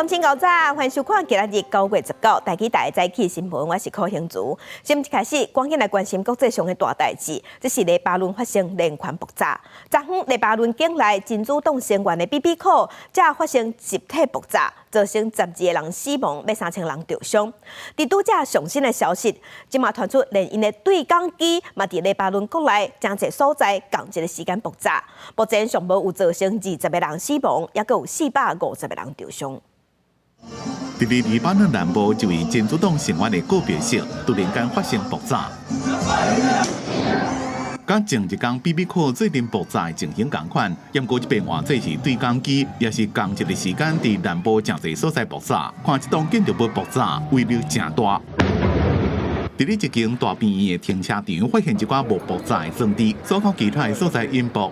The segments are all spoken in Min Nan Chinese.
鄉親𠢕早，歡迎收看今仔日9月19台語台早起新聞，我是柯興竹。新聞一開始，趕緊來關心國際上的大代誌，這是黎巴嫩發生連環爆炸。昨昏黎巴嫩境內真主黨成員的比比庫，才發生集體爆炸，造成12個人死亡，欲3000人著傷。佇拄才上新的消息，這馬傳出連𪜶的對講機嘛佇黎巴嫩國內誠濟所在仝一個時間爆炸，目前上無有造成20個人死亡，抑閣有450個人著傷。佇黎巴嫩南部一位真主黨成員的告別式，突然間發生爆炸。佮前一工比比庫做陣爆炸的情形仝款，毋過這擺換做是對講機，也是仝一個時間佇南部誠濟所在爆炸。看這棟建築物爆炸，威力誠大。佇咧一間大病院的停車場發現一寡無爆炸的裝置，所靠其他的所在引爆。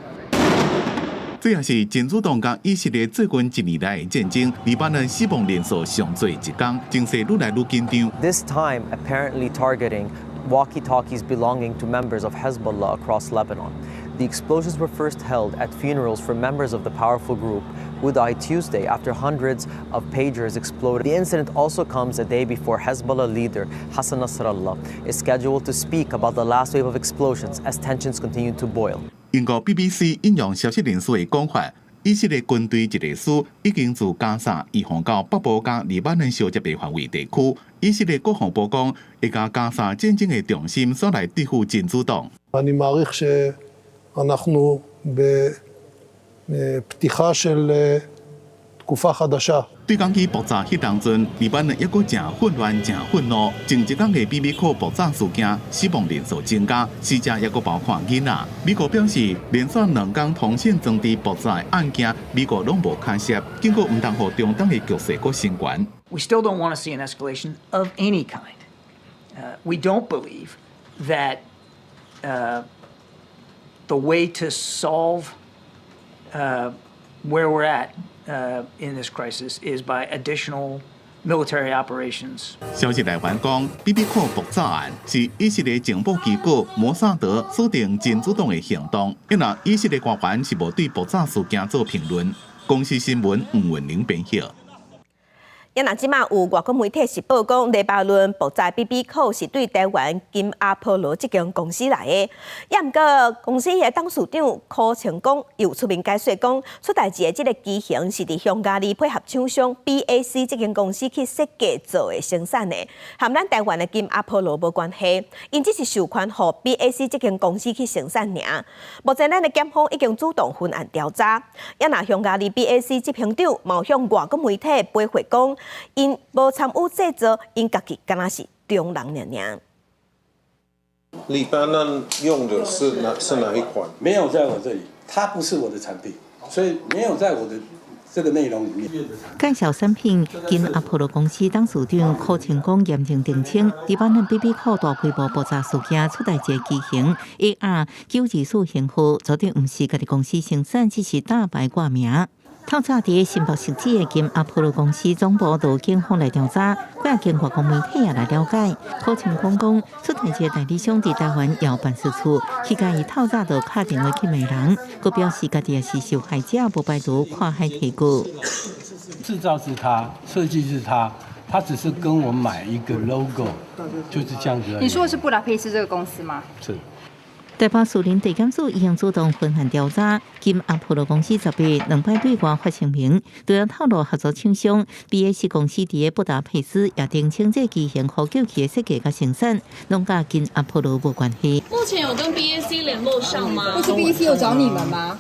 這也是真主黨佮以色列最近一年來的戰爭，黎巴嫩死亡人數上濟一工，情勢愈來愈緊張。 This time apparently targeting walkie-talkies belonging to members of Hezbollah across Lebanon. The explosions were first held at funerals for members of the powerful group who died Tuesday after hundreds of pagers exploded. The incident also comes a day before Hezbollah leader Hassan Nasrallah is scheduled to speak about the last wave of explosions as tensions continue to boil. 英國 BBC 引用消息人士的講法，以色列軍隊一個師已經自加薩移防到北部佮黎巴嫩相接的範圍地區。以色列國防部講，會共加薩戰爭的重心轉來對付真主黨。 אני מעריך שאנחנו בפתיחה של תקופה חדשה. 對講機爆炸彼當陣，黎巴嫩抑閣誠混亂、誠憤怒。前一工的比比庫爆炸事件，死亡人數增加，死者抑閣包括囡仔。美國表示，連續兩工通訊裝置爆炸的案件，美國攏無牽涉，警告毋通予中東的局勢閣升懸。 We still don't want to see an escalation of any kind. We don't believe that the way to solve where we're at in this crisis is by additional military operations. 消息來源講，比比庫爆炸案是以色列情報機構摩薩德鎖定真主黨的行動。因為以色列官員是無對爆炸事件做評論。公視新聞吳文玲編譯。也若這馬有外國媒體是報講，黎巴嫩爆炸比比庫是對台灣金阿波羅這間公司來的。也毋過公司的董事長柯清光又出面解說講，出代誌的這个機型是佇匈牙利配合廠商 BAC 這間公司去設計做的生產的，和咱台灣的金阿波羅無關係，𪜶只是授權予 BAC 這間公司去生產爾。目前咱的檢方已經主動分案調查。也若匈牙利 BAC 執行長嘛向外國媒體回覆講，𪜶無參與製造，𪜶家己敢若是中人爾爾。黎巴嫩用的是哪一款？沒有在我這裡，它不是我的產品，所以沒有在我的這個內容裡面。介紹產品，金阿波羅公司董事長柯清光嚴正澄清，黎巴嫩比比庫大規模爆炸事件出代誌機型 AR 924型號，絕對毋是家己公司生產，只是大牌掛名。透早佇新北市的金阿波羅公司總部就警方來調查，幾仔間外國媒體也來了解。柯清光講，出代誌代理商佇台灣有辦事處，期間伊透早就敲電話去罵人，閣表示家己也是受害者，無排除跨海提告。製造是他，設計是他，他只是跟我買一個 logo，就是這樣子。你說的是布達佩斯這個公司嗎？是。台北士林地檢署已經主動分案調查，金阿波羅公司10日兩擺對外發聲明，除了透露合作廠商 BAC 公司佇布達佩斯也澄清這機型呼叫器的設計佮生產，攏佮金阿波羅無關係。目前有跟 BAC 聯絡上嗎？或是 BAC 有找你們嗎？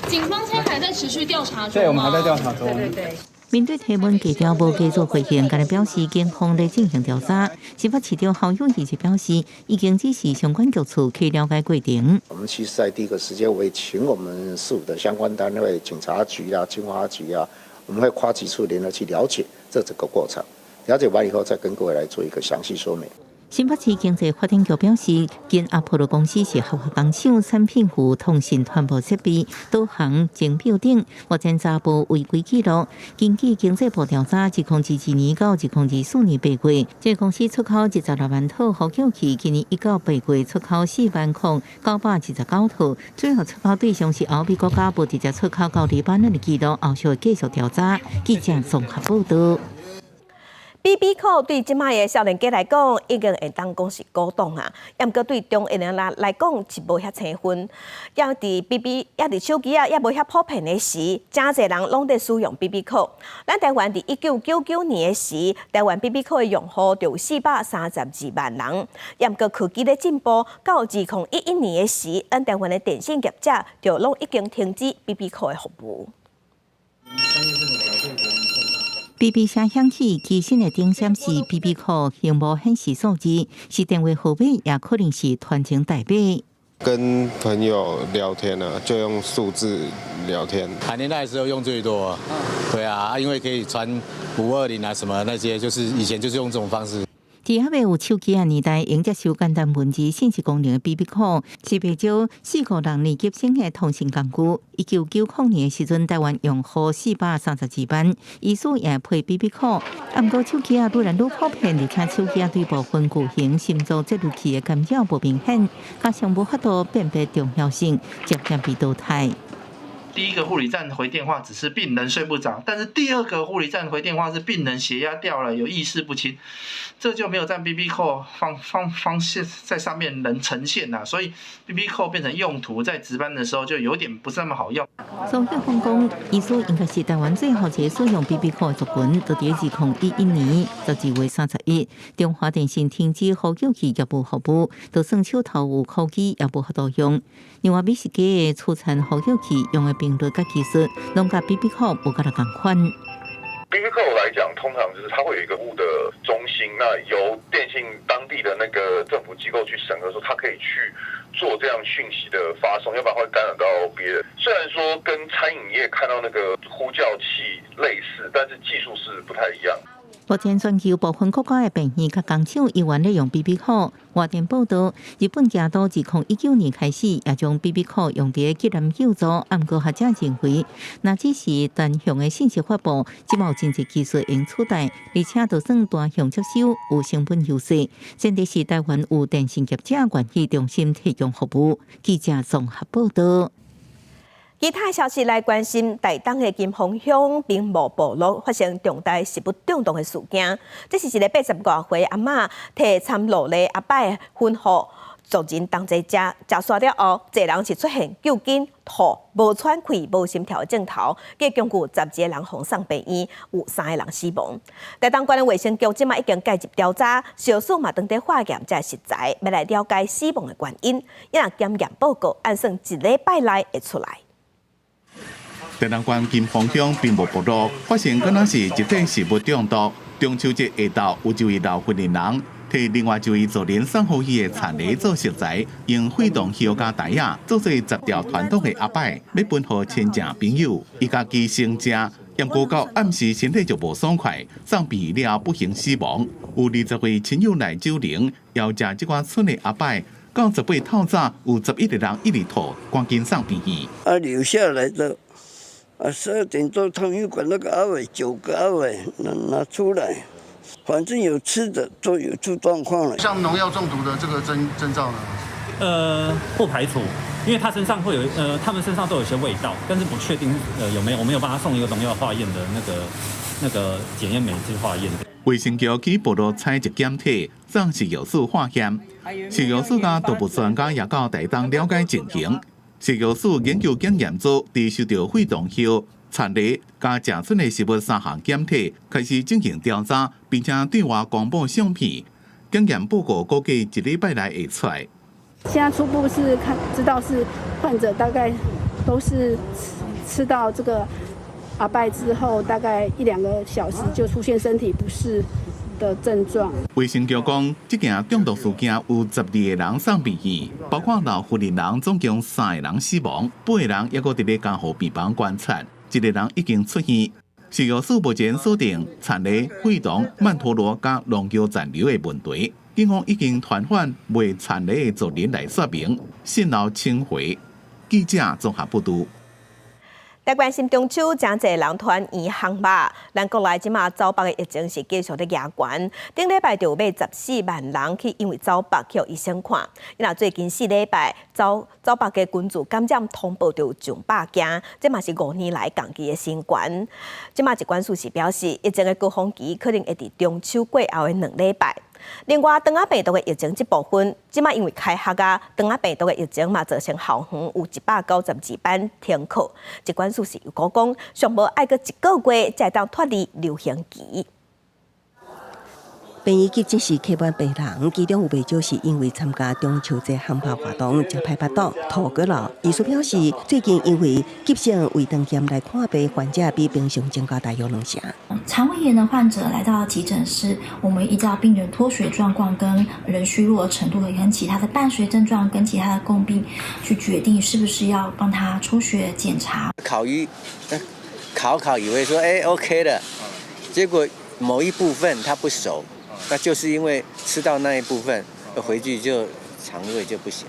警方現在還在持續調查中。對，我們還在調查中。對對對。面對提問，記者無繼續回應，干焦表示警方咧進行調查。新北市長侯友宜就表示，已經指示相關局處去了解過程。我們其實在第一個時間會請我們市府的相關單位、警察局啊、經發局啊，我們會跨局處聯合去了解這整個過程，了解完以後再跟各位來做一個詳細說明。新北市經濟發展局表示，金阿波羅公司是合法工廠，產品有通訊傳播設備、導航、鐘錶等，目前查無違規記錄。根據經濟部調查，2022年到2024年8月，這個公司出口26萬套呼叫器，今年1到8月出口40,929套，主要出口對象是歐美國家，無直接出口到黎巴嫩的記錄，後續會繼續調查。記者綜合報道。 BB Call 對這擺的少年家來講，已經會當講是古董啊。毋過對中年人來講，是無遐青分。猶佇 BB，猶佇手機仔，猶無遐普遍的時，誠濟人攏佇使用 BB Call。咱台灣佇1999年的時，台灣 BB Call 的用戶就有432萬人。毋過科技咧進步，到2011年的時，咱台灣的電信業者就攏已經停止 BB Call 的服務。 BB 聲響起，機身的頂閃是 BB Call 螢幕顯示數字，是電話號碼，也可能是傳情代碼。跟朋友聊天啊，就用數字聊天。談戀愛的時候用最多，對啊，因為可以傳520啊什麼那些，就是以前就是用這種方式。佇猶未有手機的年代，用接收簡單文字信息功能的 BB Call 是袂少4、5、6年級生的通訊工具。1990年的時陣，台灣用戶432萬，醫師也配 BB Call。毋過手機仔愈來愈普遍，而且手機仔對部分巨型心臟節律器的干擾無明顯，加上無法度辨別重要性，漸漸被淘汰。第一個護理站回電話只是病人睡不着，但是第二個護理站回電話是病人血壓掉了，有意識不清，這就沒有在 BB Call 方方方式在上面能呈現啦，所以 BB Call 變成用途在值班的時候就有點不是那麼好用。蘇玉峰講，醫師應該是台灣最後一個使用 BB Call 的族群，就佇2011年12月31，中華電信停止呼叫器業務服務，就算手頭有呼機也無法度用。另外，每一家的儲存呼叫器用的頻率佮技術，攏佮 BB Call 無佮仝款。 BB Call 來講，通常就是它會有一個務的中心，那由電信當地的那個政府機構去審核，說它可以去做這樣訊息的發送，要不然會干擾到別人。雖然說跟餐飲業看到那個呼叫器類似，但是技術是不太一樣。目前全球部分國家的病院佮工廠猶原咧用 BB Call。外電報道，日本京都2019年開始也將 BB Call 用佇急難救助。毋過學者認為，若只是單向的信息發布，這馬有真濟技術用取代，而且就算單向接收有成本優勢，前提是台灣有電信業者願意中心提供服務。記者綜合報道。其他消息來關心，台東的金峰鄉平埔部落發生重大食物中毒的事件。這是一个80外歲阿嬤提摻蘆梨阿伯吩予族人同齊食，食煞了後，濟人是出現救緊、吐、無喘氣、無心跳的症頭，計共有12個人予送病院，有三個人死亡。台東縣的衛生局這馬已經介入調查，小組嘛正佇化驗這食材，欲來了解死亡的原因。伊若檢驗報告按算一禮拜內會出來。台東縣金峰鄉平埔部落發生敢若是集體食物中毒。中秋節下晝，有一位老婦人提另外一位族人送予伊的田螺做食材，用血糖葉佮袋仔做做10條傳統的阿伯，欲分予親戚朋友。伊家己先食，毋過到暗時身體就無爽快，送病院了後不幸死亡。有20位親友來守靈，枵食這寡賰的阿伯。到十八透早，有11個人一直吐，趕緊送病院。啊，留下來的。啊，12點多湯玉館那個阿偉，9個阿偉拿出來，反正有吃的都有出狀況了。像農藥中毒的這個徵兆呢？不排除，因為他身上會有，他們身上都有一些味道，但是不確定，有沒有，我沒有幫他送一個農藥化驗的那個檢驗酶去化驗。衛生局去部落採集檢體，送食藥署化驗。食藥署佮動物專家也到台東了解情形。食藥署研究檢驗組佇收到血糖葉、田螺佮食賰的食物三項檢體，開始進行調查，並且對外公布相片。檢驗報告估計一禮拜內會出來。現在初步是看知道是患者大概都是吃到這個阿拜之後，大概一兩個小時就出現身體不適的症狀。衛生局講，這件中毒事件有12個人送病院，包括老婦人總共三個人死亡，八個人猶閣佇咧監護病房觀察，一個人已經出院。食藥署目前鎖定田螺、血腸、曼陀羅佮農藥殘留的問題。警方已經傳喚賣田螺的族人來說明，善後請回。記者綜合報導。來關心中秋，誠濟人團圓烘肉。咱國內這馬走腹的疫情是繼續咧夯懸，頂禮拜就有欲14萬人去因為走腹去予醫生看。若最近4禮拜走腹的群聚感染通報就有上百件，這嘛是5年來仝期的新懸。這馬疾管署是表示，疫情的高峰期可能會佇中秋過後的2禮拜。另外，腸仔病毒的疫情這部分，這馬因為開學啊，腸仔病毒的疫情嘛造成校園有192班停課。疾管署是預估講，上無愛閣一個月才會當脫離流行期。病院急診室客滿病人，其中有袂少是因為參加中秋節烘肉活動，食歹腹肚吐過了。醫師表示，最近因為急性胃腸炎來看病患者比平常增加大約兩成。腸胃炎的患者來到急診室，我們依照病人脫水狀況跟人虛弱的程度，跟其他的伴隨症狀跟其他的共病，去決定是不是要幫他抽血檢查。烤魚，烤烤以為說OK 了，結果某一部分它不熟。那就是因為吃到那一部分，回去就腸胃就不行。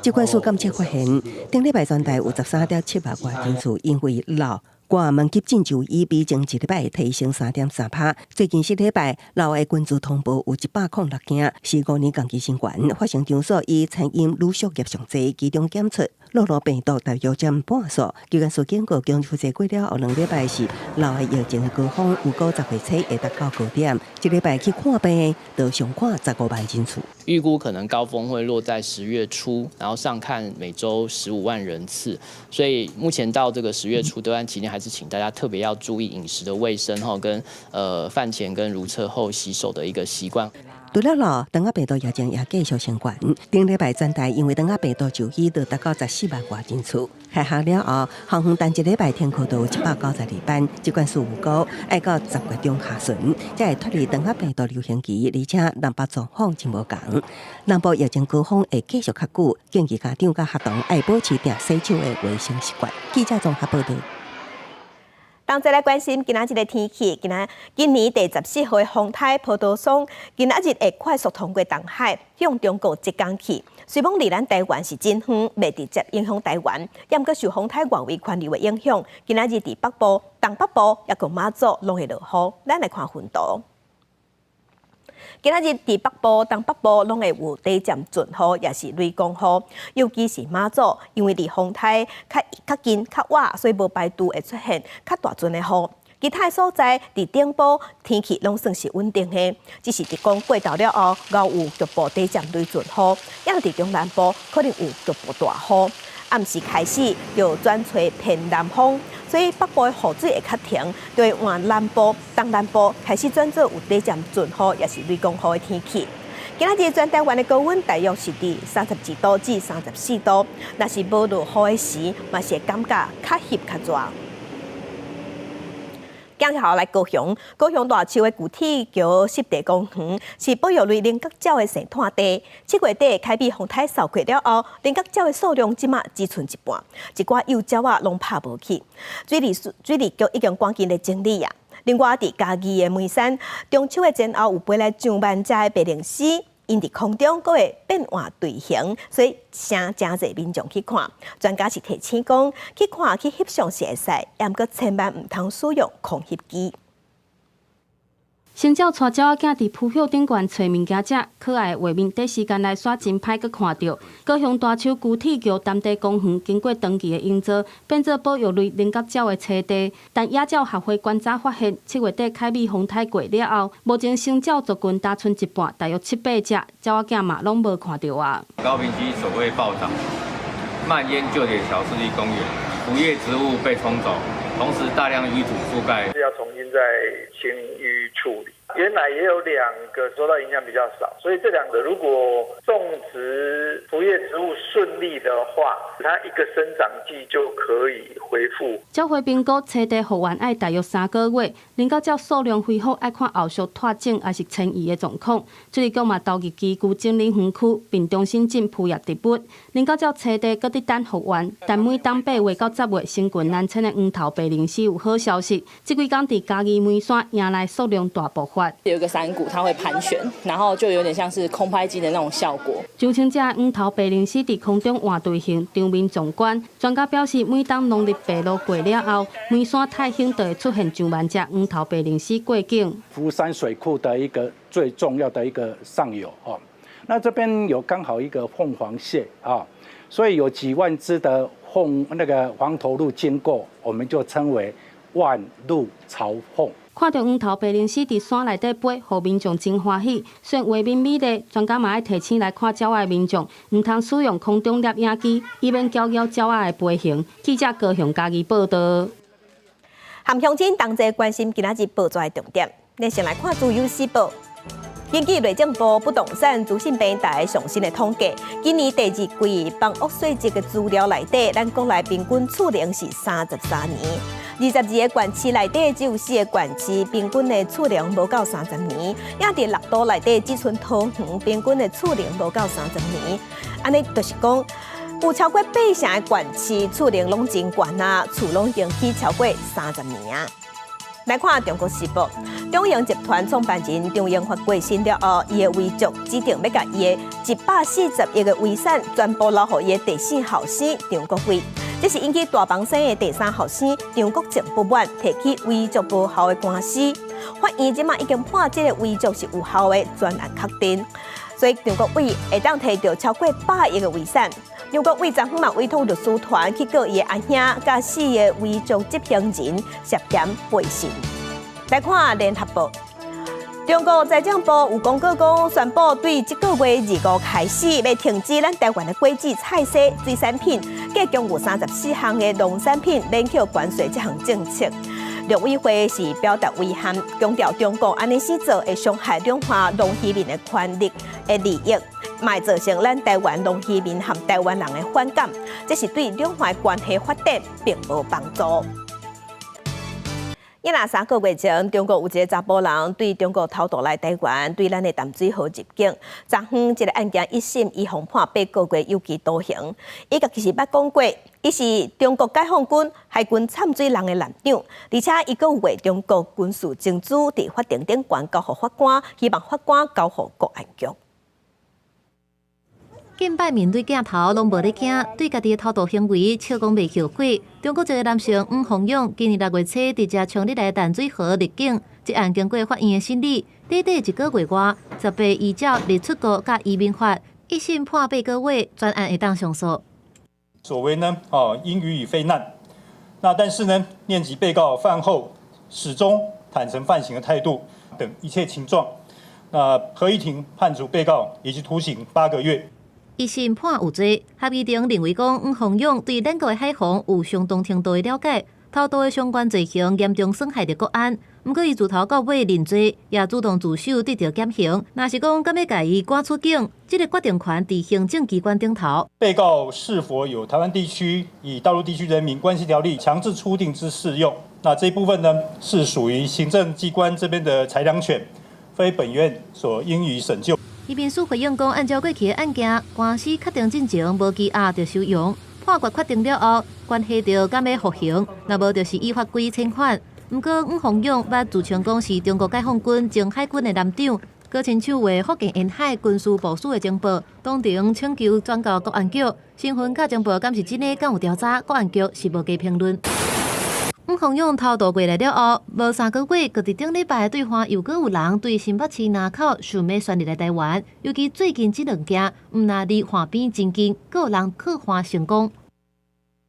疾管署監測發現，頂禮拜全台有13.7萬外人次因為痨掛門急診就醫，比前一禮拜提升3.3%。最近4禮拜，痨的群聚通報有106件，是5年仝期新懸。發生場所以餐飲旅宿業上濟，其中檢出諾如病毒大約佔半數。疾管署警告，中秋節過了後2禮拜是痨的疫情的高峰，預估10月初會達到高點。一禮拜去看病，就上看15萬人次。預估可能高峰會落在10月初，然後上看每週15萬人次。所以目前到這個10月初這段期間，還是請大家特別要注意飲食的衛生哈，跟飯前跟如廁後洗手的一個習慣。除了痨，腸仔病毒疫情也繼續升懸。頂禮拜全台因為腸仔病毒就醫就達到14萬外人次。開學了後，校園單一禮拜停課就有192班。疾管署預估，愛到10月中下旬，才會脫離腸仔病毒流行期，而且南北狀況真無仝。南部疫情高峰會繼續較久，建議家長佮學童愛保持定洗手的衛生習慣。記者綜合報導。當再來關心今仔日的天氣，今仔今年第14號的風颱波多桑，今仔日會快速通過東海，向中國浙江去。雖罔離咱台灣是真遠，袂直接影響台灣，猶毋過受風颱外圍環流的影響，今仔日佇北部、東北部抑閣馬祖攏會落雨。咱來看雲圖。今仔日佇北部、東北部攏會有短暫陣雨，抑是雷公雨，尤其是馬祖，因為離風颱較較近、較倚，所以無排除會出現較大陣的雨。其他所在佇頂部天氣攏算是穩定的，只是佇講過晝了後，偶有局部短暫雷陣雨，抑佇中南部可能有局部大雨。暗時開始就轉吹偏南風，所以北部的雨水會較停，就會換南部、東南部開始轉做有短暫陣雨，抑是雷公雨的天氣。今仔日全台灣的高溫大約是佇32度至34度，若是無落雨的時，嘛是會感覺較翕較熱。鏡頭來高雄，高雄大樹的舊鐵橋濕地公園是保育類稜角鳥的生態地。7月底凱美風颱掃過了後，稜角鳥的數量這馬只賰一半，一寡幼鳥仔攏拍無去。水利局已經趕緊咧整理啊。另外，佇嘉義的梅山，中秋的前後有飛來上萬隻的白鷺鷥，𪜶佇空中閣會變換隊形，所以誠誠濟民眾去看。專家是提醒講，去看去翕相是會使，毋過千萬毋通使用空翕機。星鳥帶鳥仔囝佇匍匐頂懸揣物件食，可愛畫面短時間內煞真歹閣看著。高雄大樹舊鐵橋潭地公園經過長期的營造，變做保育類稜角鳥的棲地。但野鳥學會觀察發現，7月底凱美風颱過了後，目前星鳥族群焦賰一半，大約七八隻，鳥仔囝嘛攏無看著啊。高屏溪水位暴漲，漫淹舊鐵橋濕地公園，浮葉植物被沖走，同時大量淤土覆蓋，是要重新再清淤處理。原來也有兩個受到影響比較少，所以這兩個如果種植浮葉植物順利的話，它一個生長季就可以恢復。鳥會評估棲地復原愛大約3個月，能夠照數量恢復愛看後續拓種抑是遷移的狀況。水利局嘛投入機具整理園區，並重新種浮葉植物。能夠照棲地閣佇等復原，但每冬8月到10月，新近難產的黃頭白鷺鷥有好消息，這幾工佇嘉義梅山迎來數量大爆發。有一個山谷，它會盤旋，然後就有點像是空拍機的那種效果。上千隻黃頭白鷺鷥佇空中換隊形，場面壯觀。專家表示，每當農曆白露過了後，梅山太興就會出現上萬隻黃頭白鷺鷥過境。福山水庫的一個最重要的一個上游哦，那這邊有剛好一個鳳凰穴啊，所以有幾萬隻的鳳那個黃頭鷺經過，我們就稱為萬鷺朝鳳。看著黃頭白鷺鷥佇山內底飛，予民眾真歡喜。雖然畫面美麗，專家嘛愛提醒來看鳥仔的民眾，毋通使用空中攝影機，以免攪擾鳥仔的飛行。記者高雄嘉義報導。含鄉親同齊關心今仔日報紙的重點，咱先來看《自由時報》。根據內政部不動產資訊平台上新的統計，今年第二季房屋稅制的資料內底，咱國內平均厝齡是33年。22個縣市內底只有4個縣市平均的厝齡無夠三十年，也佇六都內底只賰桃園平均的厝齡無夠三十年。按呢就是講，有超過八成的縣市厝齡攏真懸啊，厝攏已經起超過三十年啊。來看《中國時報》，中營集團創辦人張榮發過身了後，伊的遺囑指定欲共伊的140億的遺產全部留予伊的第四後生張國偉。這是引起大房生的第三後生張國政不滿，提起遺囑無效的官司。法院這馬已經判這个遺囑是有效的，全案確定。所以張國偉會當提著超過百億的遺產。張國偉昨昏嘛委託律師團去告伊的阿兄佮四个遺囑執行人涉嫌背信。來看聯合報，中國財政部有公告講，宣布對這个月25開始，欲停止咱台灣的果子、菜蔬、水產品，計共有34項的農產品免扣關稅這項政策。陸委會是表達遺憾，強調中國按呢死做會傷害兩岸農漁民的權利的利益，嘛會造成咱台灣農漁民和台灣人的反感，這是對兩岸關係發展並無幫助。伊若3個月前，中國有一个查埔人對中國偷渡來台灣，對咱的淡水河入境。昨昏這个案件一審，伊予判8個月有期徒刑。伊家己是捌講過，伊是中國解放軍海軍摻水人的艦長，而且伊閣有為中國軍事情資佇法庭頂懸交予法官，希望法官交予國安局。近擺面對鏡頭攏無咧驚，對家己的偷渡行為笑講袂後悔。中國籍的男性黃宏勇今年6月初佇遮昌里來淡水河入境，這案經過法院的審理，短短一個月外，十八依照入出國佮移民法，一審判八個月，全案會當上訴。所為呢，哦，應予以非難。那但是呢，念及被告犯後始終坦誠犯行的態度等一切情狀，那合議庭判處被告有期徒刑8個月。一審判有罪，合議庭認為講黃宏勇對咱國的海防有相當程度的了解，偷渡的相關罪行嚴重損害著國安。毋過伊自頭到尾認罪，也主動自首得著減刑。若是講敢欲共伊趕出境，這个決定權佇行政機關頂頭。被告是否有台灣地區以大陸地區人民關係條例強制出境之適用？那這一部分呢，是屬於行政機關這邊的裁量權，非本院所應予審究。移民署回應講，按照過去的案件，官司確定進前無羈押就收容，判決確定了後，關係著敢欲服刑，若無就是依法規遣返。毋過黃宏勇捌自稱講是中國解放軍前海軍的艦長，閣親手畫福建沿海軍事部署的情報，當場請求轉交國安局，身份佮情報敢是真的，敢有調查，國安局是無加評論。黃宏勇偷渡過來了後，無3個月，閣佇頂禮拜對岸又閣有人對新北市林口想欲舢入來台灣，尤其最近這兩件，毋若離岸邊真近，閣有人靠岸成功。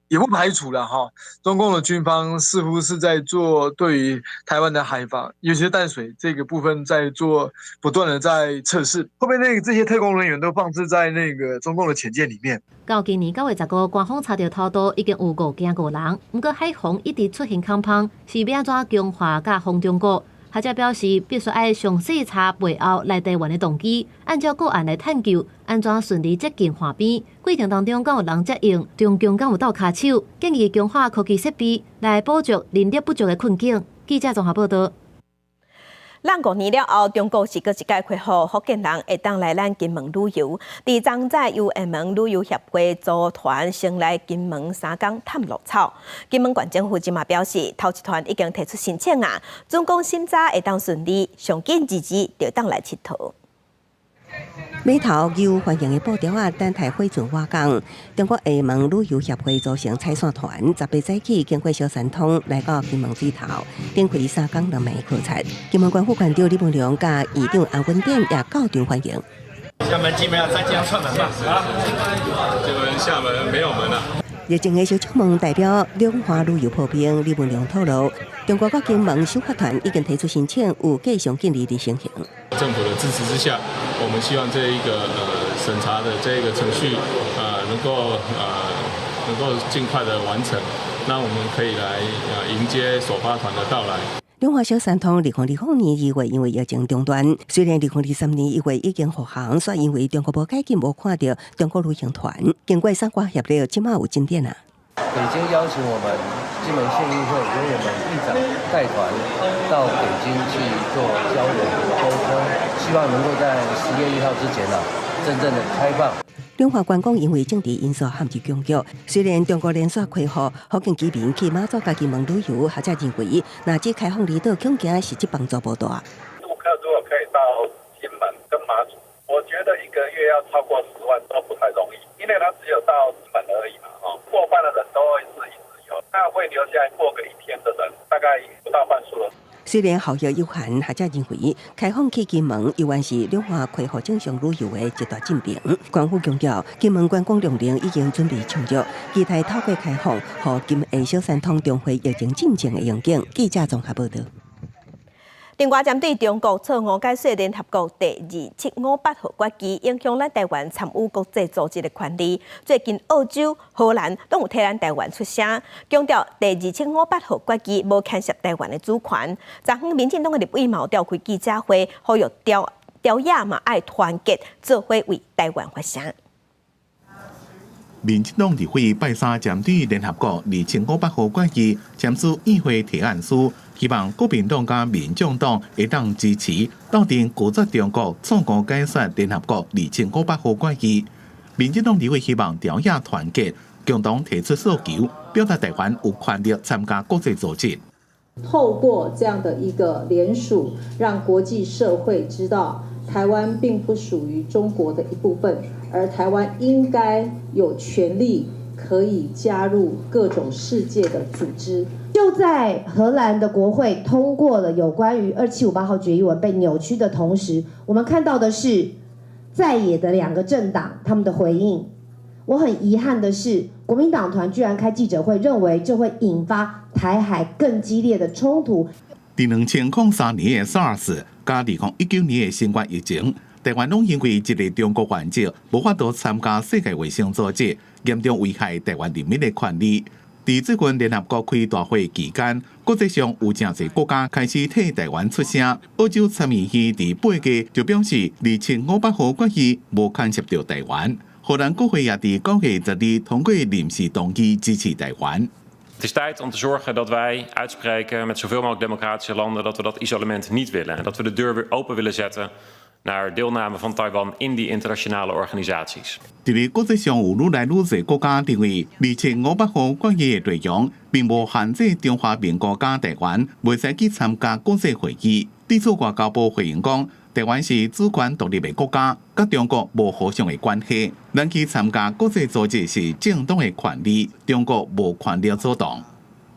也不排除了哈，中共的軍方似乎是在做對於台灣的海防，尤其是淡水這個部分，在做不斷的在測試。後面那個這些特工人員都放置在那個中共的潛艦裡面。到今年9月15，官方查著偷渡已經有5件5人，毋過海防一直出現空縫，是欲按怎強化佮防中國？學者表示，必須愛詳細查背後來台灣的動機，按照個案來探究，按怎順利接近岸邊。過程當中，敢有人接應？中共敢有鬥跤手？建議強化科技設備來補足人力不足的困境。記者綜合報導。咱5年了後，中國是閣一擺開放福建人會當來咱金門旅遊。佇昨早由廈門旅遊協會組團先來金門3工探鹿草。金門縣政府這馬表示，頭一團已經提出申請啊，準講審查會當順利，上緊2日就當來𨑨迌。碼頭有歡迎的布條仔，等待火船倚港。中國廈門旅遊協會組成踩線團，18早起經過小三通來到金門水頭，展開3工2暝考察。金門縣副縣長李文良佮縣長洪文典也到場歡迎。廈門基本上再這樣串門吧，啊，這個廈門沒有門了。熱情的小將門代表兩華旅遊破冰，李文良透露，中國佮金門首發團已經提出申請，有計上緊日成行。政府的支持之下，我們希望這一個審查的這個程序，能夠盡快的完成，那我們可以來迎接首發團的到來。兩華小三通2020年2月因為疫情中斷，雖然2023年1月已經復航，卻因為中國無解禁，無看著中國旅行團。經過三國協力，這馬有進展啊。北京邀請我們金門縣議會由我們議長帶團到北京去做交流溝通，希望能夠在10月1號之前呢，真正的開放。兩岸觀光因為政治因素陷入僵局，雖然中國連續開放，福建居民去馬祖佮金門旅遊，學者認為，若只開放離島，恐驚實質幫助無大。陸客如果可以到金門跟馬祖，我覺得一個月要超過10萬都不太容易，因為他只有到金門而已嘛，哦，過半的人都會是一日遊，那會留下來過個一天的人，大概不到半數了。雖然效益有限，學者認為開放去金門猶原是兩岸恢復正常旅遊的一大進程。官府強調，金門觀光量能已經準備充足，期待透過開放，予金廈小三通重回疫情進前的榮景。記者綜合報導。另外，針對中國錯誤解說聯合國第2758號決議，影響咱台灣參與國際組織的權利。最近澳洲、荷蘭攏有替咱台灣出聲，強調第二七五八號決議無牽涉台灣的主權。昨昏民進黨的立委嘛召開記者會，呼籲朝朝野嘛愛團結，做伙為台灣發聲。民進黨立委拜三針對聯合國二七五八號決議簽署議會提案書，希望國民黨佮民眾黨會當支持，鬥陣拒絕中國錯誤解說聯合國二七五八號決議。民進黨立委希望朝野團結，共同提出訴求，表達台灣有權利參加國際組織。透過這樣的一個聯署，讓國際社會知道台灣並不屬於中國的一部分，而台灣應該有權利可以加入各種世界的組織。就在荷蘭的國會通過了有關於2758號決議文被扭曲的同時，我們看到的是在野的兩個政黨他們的回應。我很遺憾的是，國民黨團居然開記者會，認為這會引發台海更激烈的衝突。佇2003年的 SARS 佮2019年的新冠疫情，台灣攏因為一個中國原則，無法度參加世界衛生組織，嚴重危害台灣人民的權利。佇最近聯合國開大會期間，國際上有誠濟國家開始替台灣出聲。澳洲參議院佇8月就表示，二七五八號決議無牽涉著台灣。荷蘭國會也佇9月12通過臨時動議支持台灣。 Het is tijd om te zorgen dat wij uitspreken met zoveel mogelijk democratische landen dat we dat isolement niet willen. En dat we de deur weer open willen zetten naar deelname van Taiwan in die internationale organisaties. 佇咧國際上有愈來愈濟國家認為，二七五八號決議的內容並無限制中華民國佮台灣袂使去參加國際會議。對此，外交部回應講，台灣是主權獨立的國家，佮中國無互相的關係。咱去參加國際組織是正當的權利，中國無權力阻擋。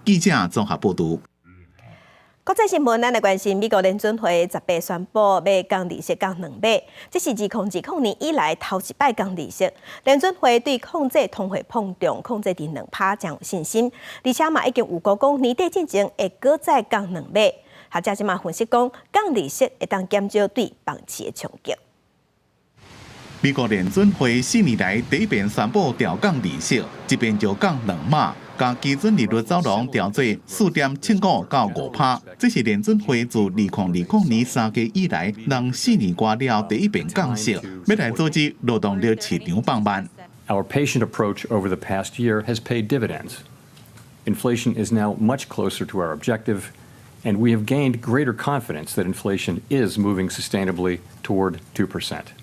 記者綜合報導。國際新聞，咱來關心美國聯準會18宣布欲降利息降2碼，這是2020年以來頭一擺降利息。聯準會對控制通貨膨脹、控制佇2趴誠有信心，而且嘛已經預估講年底進前會閣再降兩碼。學者這馬分析講，降利息會當減少對房市的衝擊。美國聯準會4年來第一遍宣布調降利息，一遍就降2碼，共基準利率走廊調做4.75到5趴。這是聯準會自2020年3月以來，人4年外了第一遍降息，欲來阻止勞動力市場放慢。 Our patient approach over the past year has paid dividends. Inflation is now much closer to our objective, and we have gained greater confidence that inflation is moving sustainably toward 2%.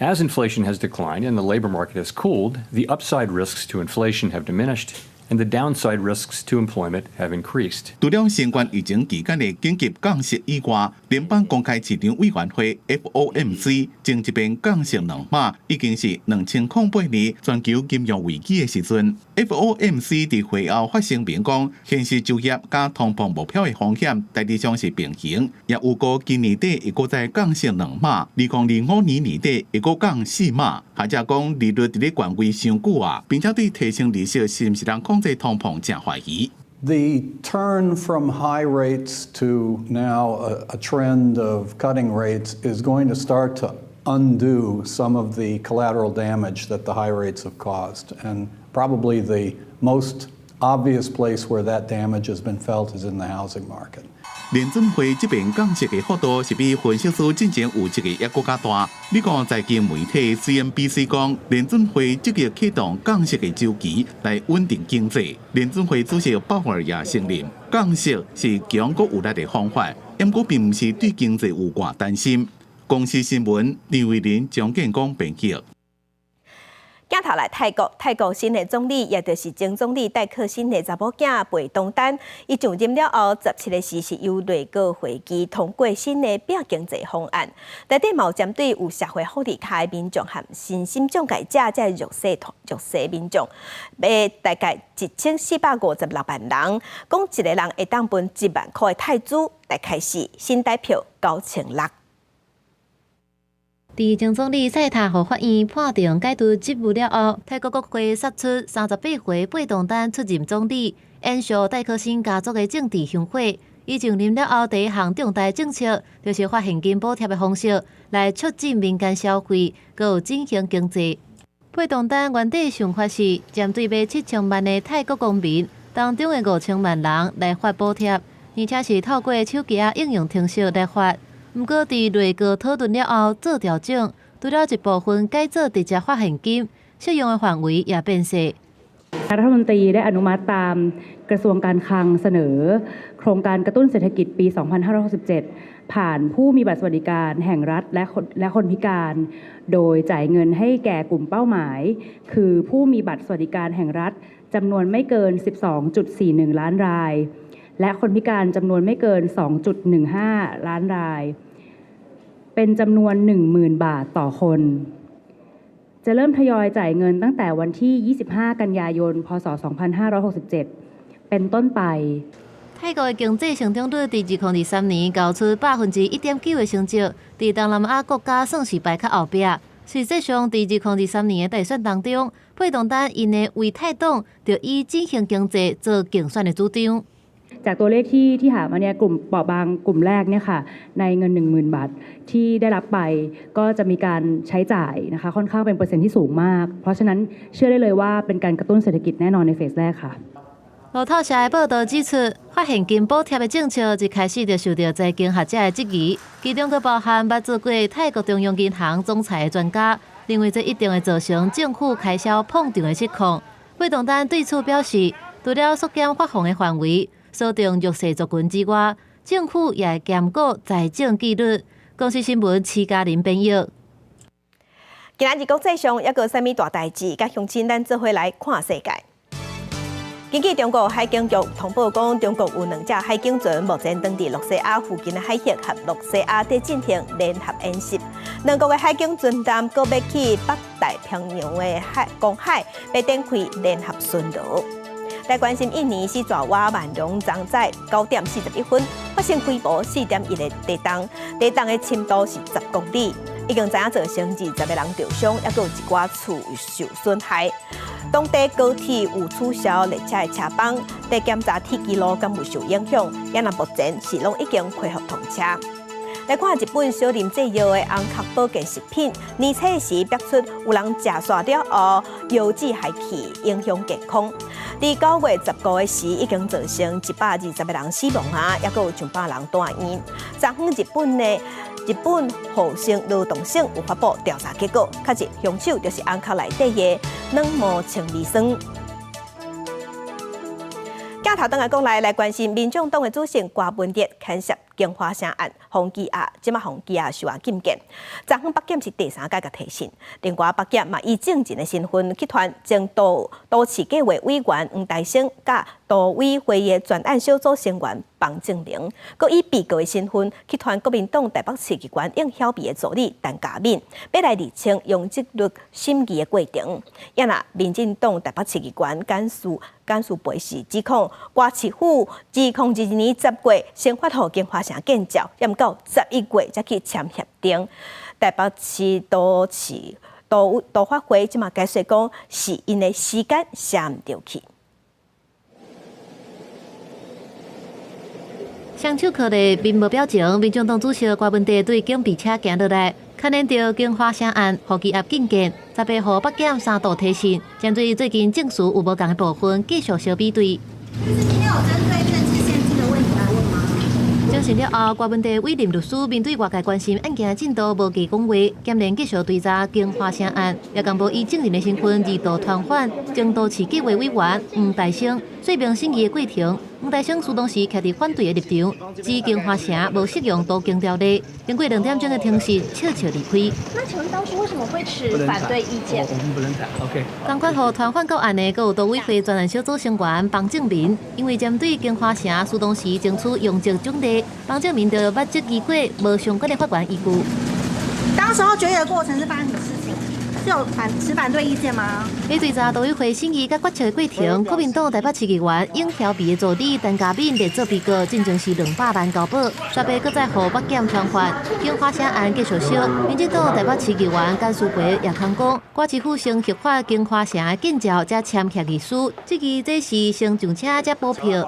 As inflation has declined and the labor market has cooled, the upside risks to inflation have diminished and the downside risks to employment have increased. 除了新冠疫情期間的緊急降息以外，聯邦公開市場委員會 FOMC 前一遍降息2碼，已經是2008年全球金融危機的時陣。FOMC 佇會後發聲明講，現實就業佮通膨目標的風險大致上是平衡，也預估今年底會閣再降息兩碼，2025年年底會閣降4碼。學者講利率佇咧懸位傷久啊，並且對提升利息是毋是能控制通膨誠懷疑。 The turn from high rates to now a trend of cutting rates is going to start to undo some of the collateral damage that the high rates have caused. And probably the most obvious place where that damage has been felt is in the housing market. 聯準會這遍降息的幅度是比分析師進前預測的猶閣較大。美國財經媒體 CNBC 講，聯準會積極啟動降息的週期來穩定經濟。聯準會主席鮑爾也承認，降息是強閣有力的方法，毋過並毋是對經濟有偌擔心。公視新聞李慧玲、張建光編輯。鏡頭來泰國，泰國新的總理，也就是前總理戴克辛的查某囝貝東丹，伊上任了後，17日時是由內閣會議通過新的拼經濟方案，內底嘛有針對有社會福利卡的民眾和身心障礙者這弱勢民眾，欲大概1456萬人，講一个人會當分1萬箍的泰銖，大概是新台票9600。佇前總理賽塔予法院判定解除職務了後，泰國國會殺出38歲貝東丹出任總理，延續戴克辛家族的政治香火。伊上任了後，第一項重大政策就是發現金補貼的方式來促進民間消費，閣有振興經濟。貝東丹原底想法是針對欲7000萬的泰國公民當中的5000萬人來發補貼，而且是透過手機應用程式來發。毋過，佇內閣討論了後做調整，除了一部分改做直接發現金，適用的範圍也變細。 รัฐมนตรีได้อนุมัติตามกระทรวงการคลังเสนอโครงการกระตุ้นเศรษฐกิจปี 2567 ผ่านผู้มีบัตรสวัสดิการแห่งรัฐและคนพิการ โดยจ่ายเงินให้แก่กลุ่มเป้าหมาย คือผู้มีบัตรสวัสดิการแห่งรัฐจำนวนไม่เกิน 12.41 ล้านราย และคนพิการจำนวนไม่เกิน 2.15 ล้านราย เป็นจำนวน 10,000 บาทต่อคน จะเริ่มทยอยจ่ายเงินตั้งแต่วันที่ 25 กันยายน พศ 2567 เป็นต้นไป 泰國的經濟成長率佇2023年交出1.9%的成績，佇東南亞國家算是排較後壁。實際上，佇2023年的大選當中，貝東丹𪜶的為泰黨就以振興經濟做競選的主張。 จากตัวเลขที่หามาเนี่ยกลุ่มเปราะบางกลุ่มแรกเนี่ยค่ะในเงิน 10,000 บาทที่ได้รับไปก็จะมีการใช้จ่ายนะคะค่อนข้างเป็นเปอร์เซ็นต์ที่สูงมาก เพราะฉะนั้นเชื่อได้เลยว่าเป็นการกระตุ้นเศรษฐกิจแน่นอนในเฟสแรกค่ะ 路透社的報導指出，發現金補貼的政策一開始就受著財經學者的質疑，其中閣包含捌做過泰國中央銀行總裁的專家，認為這一定會造成政府開銷膨脹的情況。貝東丹對此表示，除了縮減發放的範圍，鎖定弱勢族群之外，政府也會兼顧財政紀律。公視新聞徐嘉玲編譯。今仔日國際上猶閣有啥物大代誌？佮鄉親咱做伙來看世界。根據中國海警局通報講，中國有兩隻海警船目前當佇露西亞附近的海域和露西亞佇進行聯合演習。兩國的海警船艦閣欲去北太平洋的海公海，欲展開聯合巡邏。來關心印尼四逝蛙萬隆昨早9點41分發生規模4.1的地動，地動的深度是10公里，已經知影造成20個人著傷，猶閣有一寡厝受損害。當地高鐵有取消列車的車班，佇檢查鐵支路敢有受影響，也若目前是攏已經恢復通車。來看日本小林製藥的紅殼保健食品，年初時爆出有人食煞了後腰子害去，影響健康。佇9月15的時，已經造成120個人死亡啊，抑閣有上百人住院。昨昏日本的日本厚生勞動省有發布調查結果，確實兇手就是紅殼內底的軟膜纖維酸。鏡頭轉來國內來關心，民眾黨的主席柯文哲牽涉京華城案，予羈押，這馬予羈押受啊禁見。昨昏北檢是第三擺共提訊，另外北檢嘛以證人的身份去傳前都市計劃委員黃大生佮都委會的專案小組成員房正明，閣以被告的身份去傳國民黨台北市議員應曉薇的助理陳嘉敏，欲來釐清容積率審議的過程。也若民進黨台北市議員簡舒培是指控柯市府2022年10月先發予京華城建照，也毋到11月才去簽協定。台北市都市都都發會這馬解釋講，是𪜶的時間寫毋著去。雙手銬咧，面無表情。民眾黨主席柯文哲對警備車行落來，牽連著京華城案，予羈押禁見，18號北檢三度提訊，針對最近證詞有無仝的部分，繼續相比對。今天有針對政治獻金的問題來問嗎？偵訊了後，柯文哲委任律師面對外界關心案件進度，無加講話，兼連繼續追查京華城案，也共無以證人的身份二度傳喚前都市計劃委員黃大生，說明審議的過程。黃大生當時徛佇反對的立場，指京華城無適用都更條例。經過2點鐘的庭審，笑笑離開。那請問當初為什麼會持反對意見？我們不能談。OK。仝款予傳喚到案的，閣有都委會專案小組成員房正民，因為針對京華城，當時爭取容積獎勵，房正民就捌質疑過無相關的法源依據。當時候決議的過程是發生什麼事情？是有持反對意見嗎？喺追查都委會審議佮決策的過程，國民黨台北市議員應曉薇的助理陳嘉敏列做被告，進前是200萬交保，煞欲閣再予北檢傳喚。京華城案繼續燒，民進黨台北市議員簡舒培也通講，柯市府先核發京華城的建照，才簽協議書，質疑這是先上車才補票。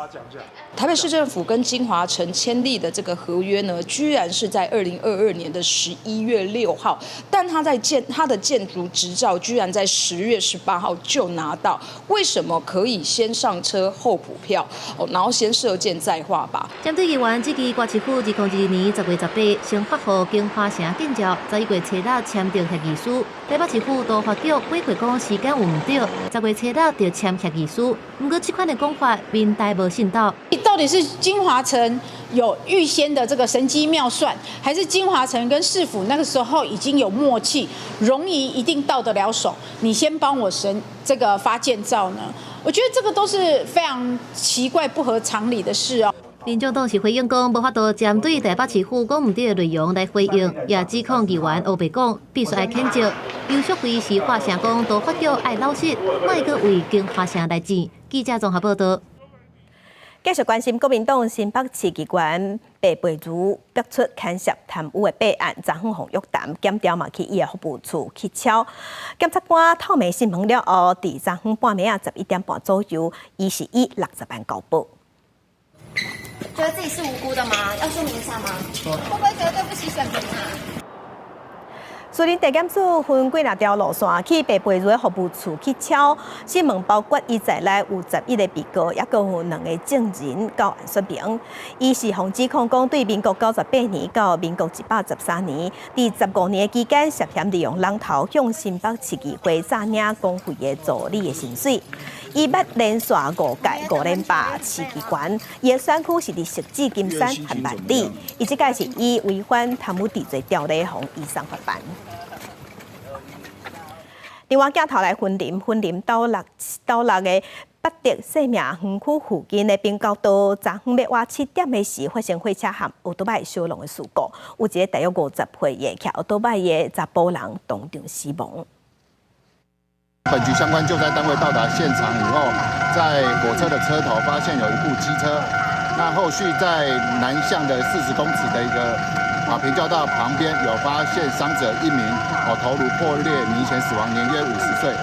台北市政府跟京華城簽訂的這個合約呢，居然是在2022年的11月6號，但他在建他的建築執照居然在10月18號就拿到，為什麼可以先上車後補票？哦，然後先射箭再畫靶？針對議員質疑柯市府2022年10月18先發予京華城建照，11月初6簽訂協議書，台北市府都發局回饋講時間有毋對，10月初6就簽協議書，毋過這款的講法，民代無信到。到底是京華城有預先的這個神機妙算，還是京華城跟市府那個時候已經有默契，容易一定到得了手？你先幫我審這個發建照呢？我覺得這個都是非常奇怪、不合常理的事哦。民眾黨是回應講，無法度針對台北市府講毋對的內容來回應，也指控議員烏白講，必須愛譴責。游淑慧是發聲講，都發局愛老實，莫閣為京華城來戰。記者綜合報道。繼續關心國民黨新北市議員白培如爆出牽涉貪污的弊案，昨昏予約談，檢調嘛去伊的服務處去抄。檢察官透明訊問了後，佇昨昏半暝仔11點半左右，伊是以60萬交保。覺得自己是無辜的嗎？要說明一下嗎？會不會覺得對不起選民啊？士林地檢署分幾若條路線去白培如的服務處去抄，訊問包括伊在內有11個被告，抑閣有兩個證人到案說明。伊是予指控講，對民國98年到民國113年，佇15年的期間，涉嫌利用人頭向新北市議會詐領公費的助理的薪水。伊捌連續五屆五連霸市議員，伊的選區是佇汐止、金山和萬里。伊這擺是以違反貪污治罪條例，予移送法辦。另外鏡頭來雲林，雲林斗六斗六的八德生命園區附近的平交道，昨昏欲倚7點的時發生火車和歐多擺相挵的事故，有一个大約50歲的騎歐多擺的查埔人當場死亡。本局相關救災單位到達現場以後，在火車的車頭發現有一部機車，那後續在南向的40公尺的一個平交道旁邊有發現傷者一名，頭顱破裂，明顯死亡，年約50歲。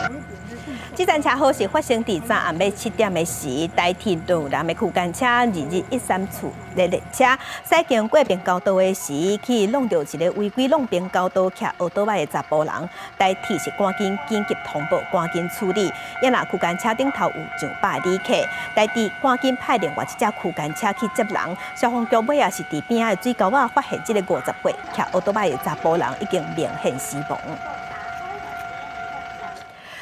這場車禍是發生佇昨暗欲7點的時，台鐵路南的區間車2213次的列車駛經過平交道的時，去挵著一个違規挵平交道騎歐多擺的查埔人，台鐵是趕緊緊急通報，趕緊處理。也若區間車頂頭有上百旅客，台鐵趕緊派另外一隻區間車去接人。消防局尾也是佇邊仔的水溝仔發現這个50歲騎歐多擺的查埔人已經明顯死亡。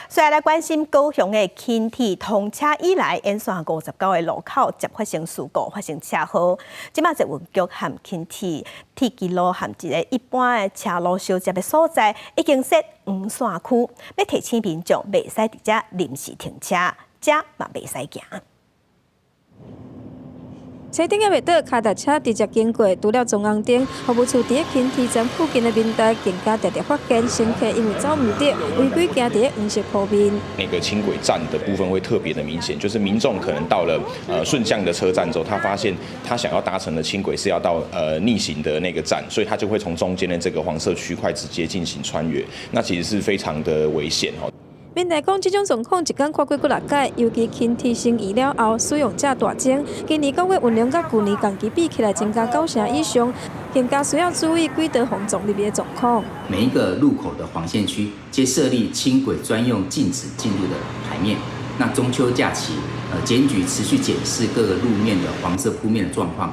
所以來關心高雄的輕鐵通車以來，沿線59個路口接發生事故，發生車禍。這馬捷運局和輕鐵鐵支路和一个一般的車路相接的所在，已經設黃線區，欲提醒民眾袂使佇遮臨時停車，遮嘛袂使行。車頂猶袂倒，跤踏車直接經過，除了中紅燈，服務處佇咧輕鐵站附近的民代更加常常發現乘客因為走毋著，違規行佇咧黃色鋪面。那個輕軌站的部分會特別的明顯，就是民眾可能到了順向的車站之後，他發現他想要搭乘的輕軌是要到逆行的那個站，所以他就會從中間的這個黃色區塊直接進行穿越，那其實是非常的危險哦。民代講，這種狀況一工看過幾若擺，尤其輕鐵申移了後，使用者大增。今年九月運量佮舊年同期比起來增加9成以上，更加需要注意軌道防撞入的狀況。每一個路口的黃線區皆設立輕軌專用禁止進入的牌面。那中秋假期，檢舉持續檢視各個路面的黃色鋪面的狀況。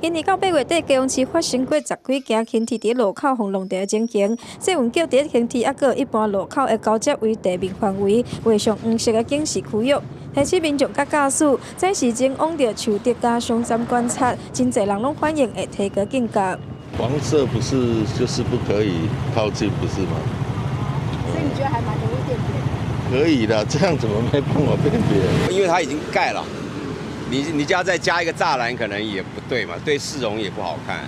今年到8月底，高雄市發生過10幾件輕鐵佇路口予挵著的情形。捷運局佇咧輕鐵猶閣一般路口的交接位地面範圍畫上黃色的警示區域，提醒民眾佮駕駛，在時前往著樹竹佮上站觀察，真濟人攏反應會提高警覺。黃色不是就是不可以靠近，不是嗎？所以你覺得還蠻容易辨別？可以的，這樣怎麼沒辦法辨別？因為它已經蓋了。你家再加一個柵欄，可能也不對嘛，對市容也不好看。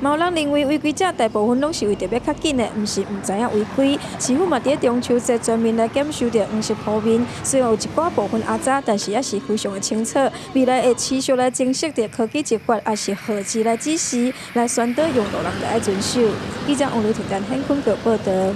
嘛有人認為違規者大部分攏是為著欲較緊的，毋是毋知影違規。市府嘛佇咧中秋節全面來檢修著黃色鋪面，雖然有一寡部分阿雜，但是也是非常的清楚。未來會持續來增設著科技執法，抑是號誌來指示，來宣導用路人著愛遵守。記者王如婷、陳顯坤報導。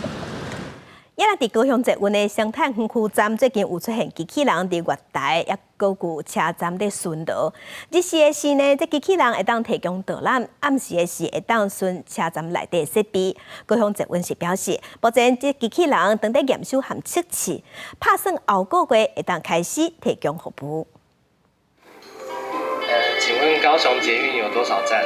也若佇高雄捷運的生態園區站，最近有出現機器人佇月台，抑閣有車站咧巡邏。日時的時呢，這機器人會當提供導覽；暗時的時會當巡車站內底設備。高雄捷運是表示，目前這機器人正佇驗收和測試，拍算後個月會當開始提供服務。請問高雄捷運有多少站？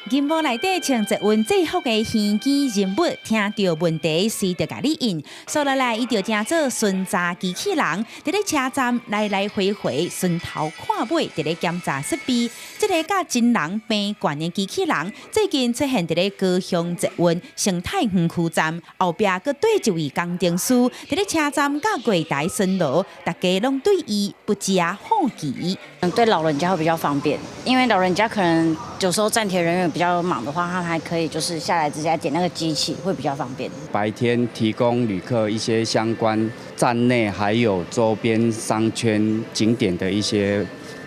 銀幕內底穿捷運制服的玄機人物，聽著問題隨著共你應，紲落來伊就成做巡查機器人，佇咧車站來來回回巡頭看尾，佇咧檢查設備。這个佮真人平懸的機器人，最近出現佇咧高雄捷運生態園區站，後壁閣綴一位工程師，佇咧車站佮櫃台巡邏，大家攏對伊不禁好奇。嗯，對老人家會比較方便，因為老人家可能有時候站鐵人員比較忙的話，他還可以就是下來直接點那個機器，會比較方便。白天提供旅客一些相關站內還有周邊商圈景點的一些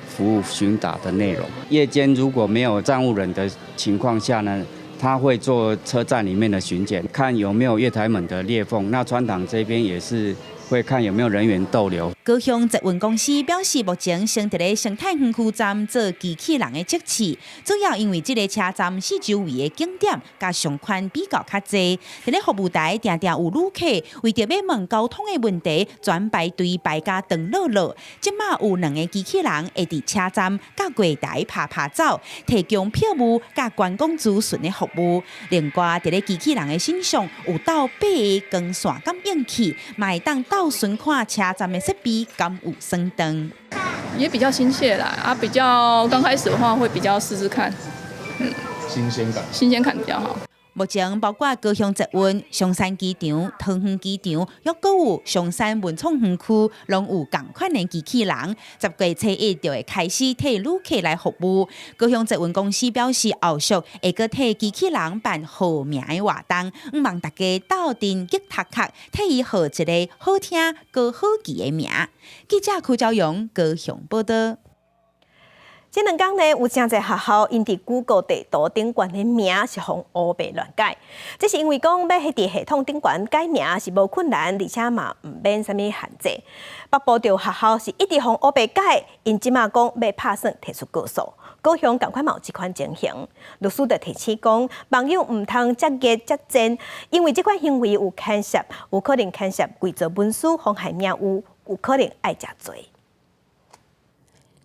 服務詢答的內容。夜間如果沒有站務人的情況下呢，他會做車站裡面的巡檢，看有沒有月台門的裂縫。那穿堂這邊也是會看有沒有人員逗留。高雄捷運公司表示，目前先佇咧生態園區站做機器人的測試，主要因為這个車站四周圍的景點佮商圈比較較濟，佇咧服務台定定有旅客為著欲問交通的問題，專排隊排甲長落落。這馬有兩个機器人會佇車站佮櫃台趴趴走，提供票務佮觀光諮詢的服務。另外，佇咧機器人的身上有鬥八个光線感應器，嘛會當鬥巡看車站的設備敢有關斷。也比較親切啦，啊，比較剛開始的話會比較試試看，新鮮感，新鮮感比較好。目前包括高雄捷運、松山機場、桃園機場，抑閣有松山文創園區，攏有仝款的機器人。10月初1就會開始替旅客來服務。高雄捷運公司表示，後續會閣替機器人辦號名的活動，向望大家鬥陣激頭殼，替伊號一个好聽閣好記的名。記者柯昭陽高雄報導。這兩工呢，有誠濟學校𪜶佇 Google 地圖頂懸的名是予烏白亂改，這是因為講欲佇系統頂懸改名是無困難，而且嘛毋免啥物限制。北部著學校是一直予烏白改，𪜶這馬講欲拍算提出告訴。高雄仝款嘛有這款情形，律師就提醒講，網友毋通遮熱遮賤，因為這款行為有牽涉，有可能牽涉偽造文書、妨害名譽，有可能愛食罪。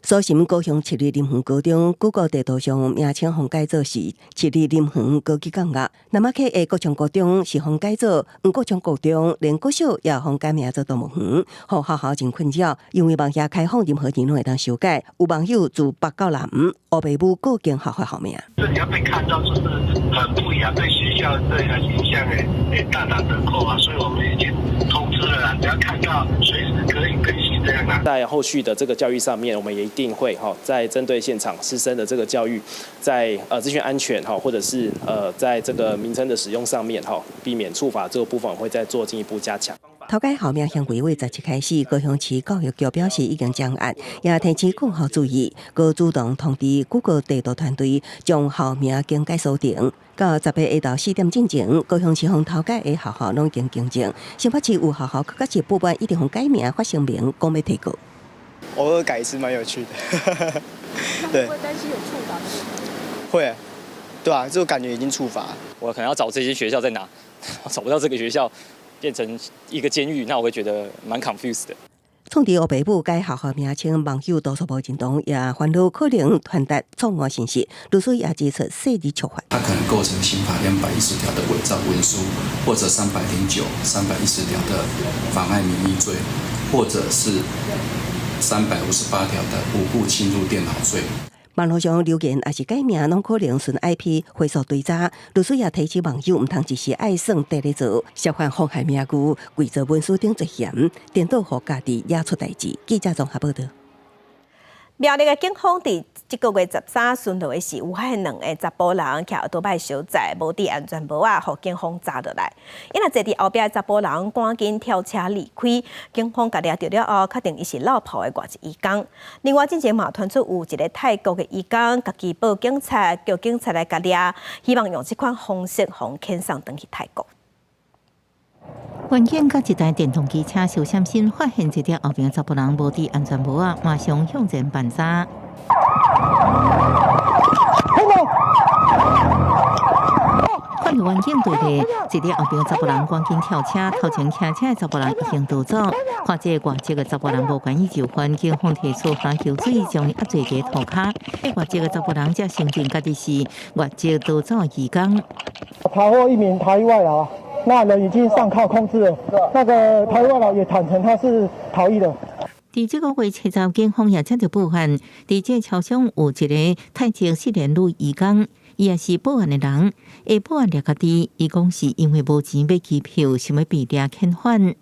蘇沁高雄市立林園高中，Google 地圖上名稱予改做是市立林園高級工學。那麼去的國昌高中是予改做黃國昌高中，連國小也予改名做動物園，予學校真困擾。因為網頁開放，任何人攏會當修改。有網友自北到南，烏白母告警學校校名。這你要被看到，就是很不雅，對學校對個形象會大打折扣啊！所以我們已經通知了啦，只要看到隨時可以更新這樣啦。在後續的這個教育上面，我們也一定會哈，在針對現場師生的這個教育，在資訊安全哈，或者是在這個名稱的使用上面哈，避免觸法這個部分，會再做進一步加強。塗改校名行為為17開始，高雄市教育局表示已經將案，也提醒各校注意，閣主動通知 Google 地圖團隊將校名更改鎖定。到10日下晝4點進前，高雄市予塗改的學校攏已經更正。新北市有學校確實不滿，一直予改名發聲明，講欲提告。偶爾改一次蠻有趣的。對。會擔心有觸法的問題？會，對啊，這個感覺已經觸法。我可能要找這些學校在哪，找不到這個學校，變成一個監獄，那我會覺得蠻 confused 的。創佇烏白母改學校名稱，網友多數無認同，也煩惱可能傳達錯誤信息。律師也指出細膩觸法。他可能構成刑法210條的偽造文書，或者309、310條的妨礙名譽罪，或者是358條的無故侵入電腦罪。網路上留言抑是改名，攏可能循 IP 回溯追查。律師也提醒網友，毋通一時愛算綴咧做，涉犯妨害名譽、偽造文書等罪嫌，顛倒予家己惹出代誌。記者綜合報道。苗栗的警方佇這個月13巡邏的時，有發現兩个查埔人騎歐多拜相載，無戴安全帽仔，予警方查落來。𪜶若坐佇後壁的查埔人趕緊跳車離開，警方共掠著了後，確定伊是落跑的外籍移工。另外，進前嘛傳出有一个泰國的移工，家己報警察，叫警察來共掠，希望用這款方式予遣送轉去泰國。員警佮一台電動機車小閃身，發現一個後邊查埔人無戴安全帽仔，馬上向前盤查。看到員警對咧，一個後邊查埔人趕緊跳車，頭前騎車的查埔人已經逃走。看這個外籍的查埔人無願意就範，警方提出罰球水將伊壓坐佇塗跤。外籍的查埔人才承認家己是外籍逃走的移工。查獲一名逃逸外勞。那人已經上銬控制了，那個逃逸外勞也坦承他是逃逸的。佇這個月7日，警方也接到報案，佇這超商有一个泰籍失聯女移工，伊也是報案的人。下報案掠家己，伊講是因為無錢買機票，想欲被掠遣返。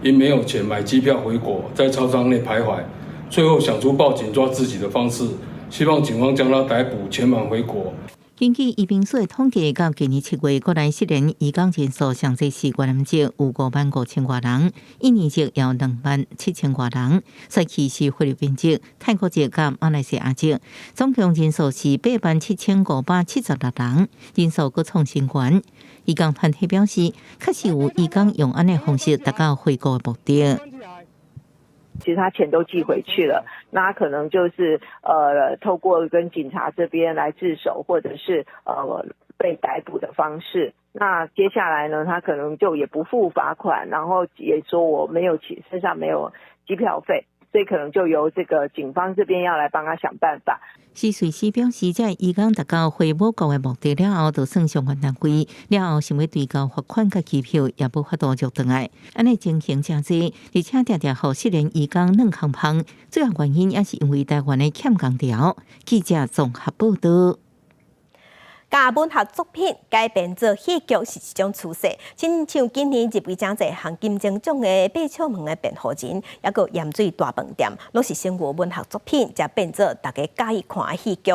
因沒有錢買機票回國，在超商內徘徊，最後想出報警抓自己的方式，希望警方將他逮捕，遣返回國。根據移民署的統計，到今年7月，國內失聯移工人數上濟是越南籍有5萬5千外人，印尼籍有2萬7千外人，再去是菲律賓籍、泰國籍佮馬來西亞籍，總共人數是8萬7576人，人數閣創新高。移工團體表示，確實有移工用按呢方式達到回國的目的。其實他錢都寄回去了，那可能就是透過跟警察這邊來自首，或者是被逮捕的方式。那接下來呢，他可能就也不付罰款，然後也說我沒有錢，身上沒有機票費，所以可能就由這個警方這邊要來幫他想辦法。是隨時表示，這移工達到回母國的目的了後，就算相關單位了後，想欲追究罰款佮機票，也無法度續轉來。按呢情形誠濟，而且定定予失聯移工軟空芳。主要原因也是因為台灣的欠工潮。記者綜合報道。共文學作品改編做戲劇是一種趨勢，親像今年入圍誠濟項金鐘獎的八尺門的辯護人，抑閣鹽水大飯店，攏是先由文學作品，才變做大家佮意看的戲劇。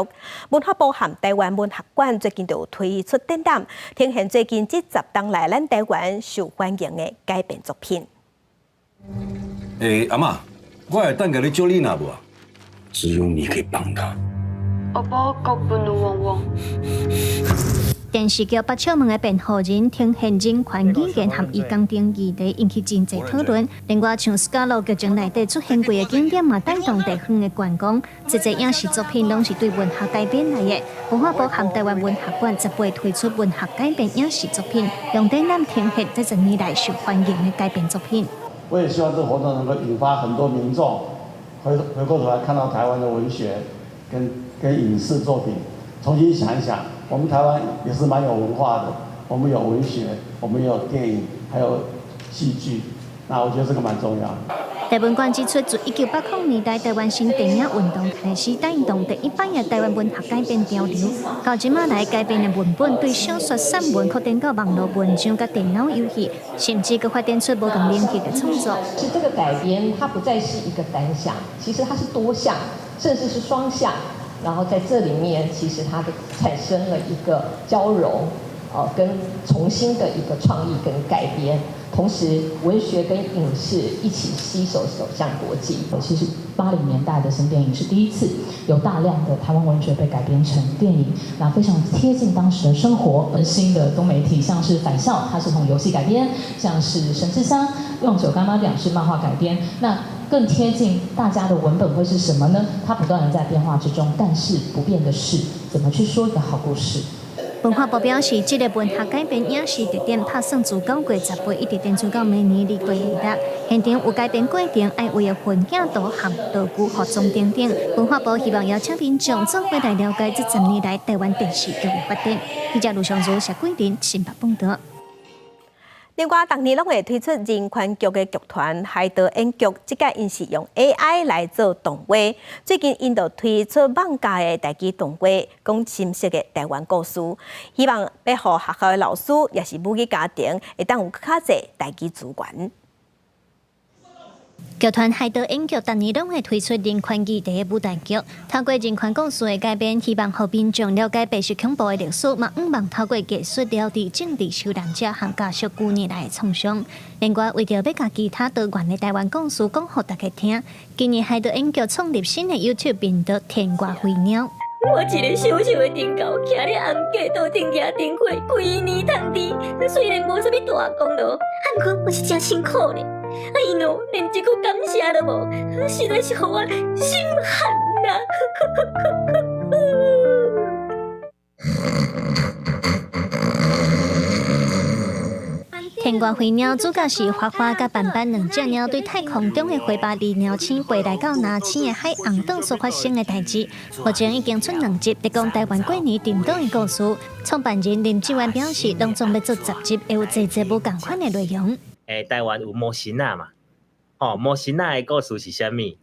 文化部和台灣文學館最近就有推出展覽，呈現最近這10冬來咱台灣受歡迎的改編作品。欸，阿嬤，我會當共你借你若無啊？只有你可以幫他。電視劇《百笑門》的辯護人呈現人權語言和移工等議題，引起真濟討論。另外，像斯嘉羅劇情內底出現過的景點嘛，帶動地方的觀光。這濟影視作品攏是對文學改編來的。文化部和台灣文學館10月推出文學改編影視作品，用展覽呈現這十年來受歡迎的改編作品。我也希望這個活動能夠引發很多民眾回過頭來看到台灣的文學跟影視作品，重新想一想。我們台灣也是蠻有文化的，我們有文學，我們有電影，還有戲劇，那我覺得這個蠻重要。台文館指出，自1980年代台灣新電影運動開始，帶動第一擺的台灣文學改編潮流，到這馬來改編的文本，對小說、散文擴展到網路文章、佮電腦遊戲，甚至閣發展出無仝領域的創作。是這個改編，它不再是一個單向，其實它是多向，甚至是雙向。然後在這裡面，其實它的產生了一個交融，跟重新的一個創意跟改編，同時文學跟影視一起攜手走向國際。其實80年代的新電影是第一次有大量的台灣文學被改編成電影，那非常貼近當時的生活。新的多媒體，像是返校，它是從遊戲改編；像是神之鄉、用九柑仔店是漫畫改編。那更貼近大家的文本會是什麼呢？它不斷的在變化之中，但是不變的是，怎麼去說一個好故事。文化部表示，這个文學改編影視特點，拍算自9月10一直展出到明年2月26。現場有改編過程，愛為的分鏡圖和道具、服裝等等。文化部希望邀請民眾做伙來了解這十年來台灣電視劇的發展。記者盧尚如、謝桂林新北報道。另外，逐年攏會推出人權劇的劇團海德演劇，這屆𪜶是用 AI 來做動畫。最近，𪜶就推出網架的台語動畫，講深色的台灣故事，希望欲予學校的老師，抑是母語家庭，會當有較濟台語資源。劇團海德演劇逐年攏會推出人權議題的舞台劇，透過人權故事的改編，希望予民眾了解白色恐怖的歷史，嘛向望透過藝術療治政治受難者和家屬舊年來的創傷。另外，為著欲共其他多元的台灣故事講予大家聽，今年海德演劇創立新的 YouTube 頻道《天外飛鳥》。我一个小小的燈猴，徛咧紅街道頂舉燈火，規年趁豬，雖然無啥物大功勞，毋過我是誠辛苦咧。啊𪜶哦，連一句感謝都無，實在是予我心寒啊！天外飛鳥主角是花花佮斑斑兩隻貓對太空中的火巴厘鳥星飛來到藍星的海紅島所發生的代誌。目前已經出兩集，提供台灣過年沉島的故事。創辦人林志遠表示，攏總欲做十集，會有濟濟無仝款的內容。台灣有魔神仔嘛？吼，魔神仔的故事是啥物？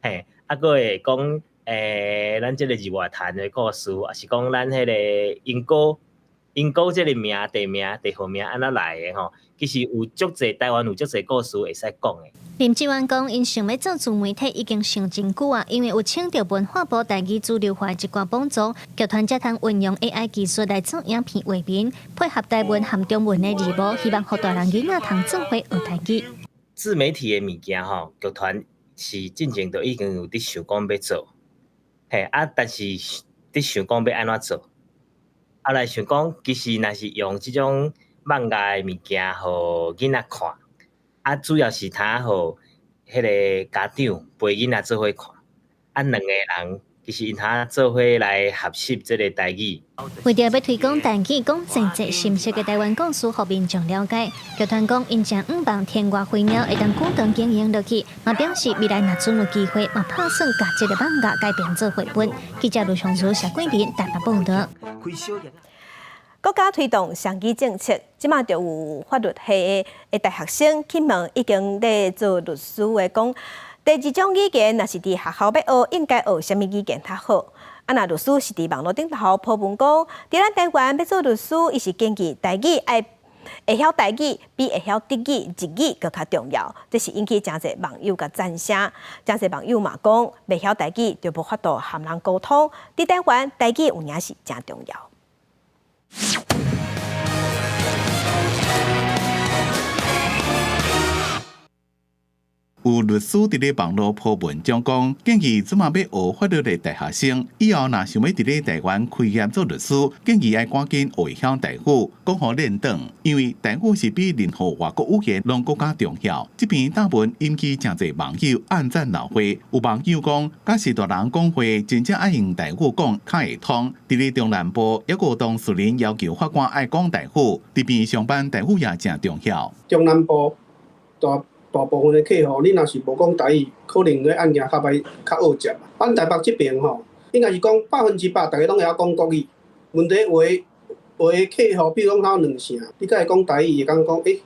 嘿，啊，閣會講咱這個日月潭的故事，抑是講咱彼个鶯歌，鶯歌這个名、地名、地號名按怎來的吼？其實有足濟台灣有足濟故事會使講的。林志遠講，𪜶想欲做自媒體已經想真久啊，因為有請著文化部台語主流化一寡幫助，劇團才通運用 AI 技術來做影片畫面，配合台文和中文的字幕，希望予大人囡仔通做伙學台語。自媒體的物件吼，劇團是進前就已經有佇想講欲做，嘿啊，但是佇想講欲按怎做，後來想講，其實若是用這種網架的物件，予囡仔看。啊，主要是通予彼个家長陪囡仔做伙看，啊，兩個人其實𪜶通做伙來學習這个台語。為著欲推廣台語，講濟濟深色的台灣故事，予民眾了解。劇團講，𪜶誠向望天外飛鳥會當鼓動經營落去，嘛表示未來若準有機會，嘛拍算共這个網架改編做繪本。記者盧尚如、謝桂林台北報道。國家推動雙語政策，這馬就有法律系的大學生去問已經咧做律師的講，第二種語言若是佇學校欲學，應該學啥物語言較好？啊，若律師是佇網路頂頭 po 文講，佇咱台灣欲做律師，伊是建議台語愛會曉台語比會曉德語、日語閣較重要。這是引起誠濟網友共讚聲，誠濟網友嘛講，袂曉台語就無法度和人溝通。佇台灣，台語有影是誠重要。有律師佇咧網路 po 文章講，建議這馬欲學法律的大學生，以後若想欲佇咧台灣開業做律師，建議愛趕緊學會曉台語，講予練轉，因為台語是比任何外國語言攏閣較重要。這篇貼文引起誠濟網友按讚鬧話，有網友講，佮序大人講話，真正愛用台語講較會通。佇咧中南部，猶閣有當事人要求法官愛講台語，佇邊上班台語也誠重要。中南部大大部分的客戶，你若是無講台語，可能個案件較歹較惡接。咱台北這邊吼，應該是講100%，逐家攏會曉講國語。問題有的有的客戶，比如講他有兩成，你共伊講台語，伊會感覺講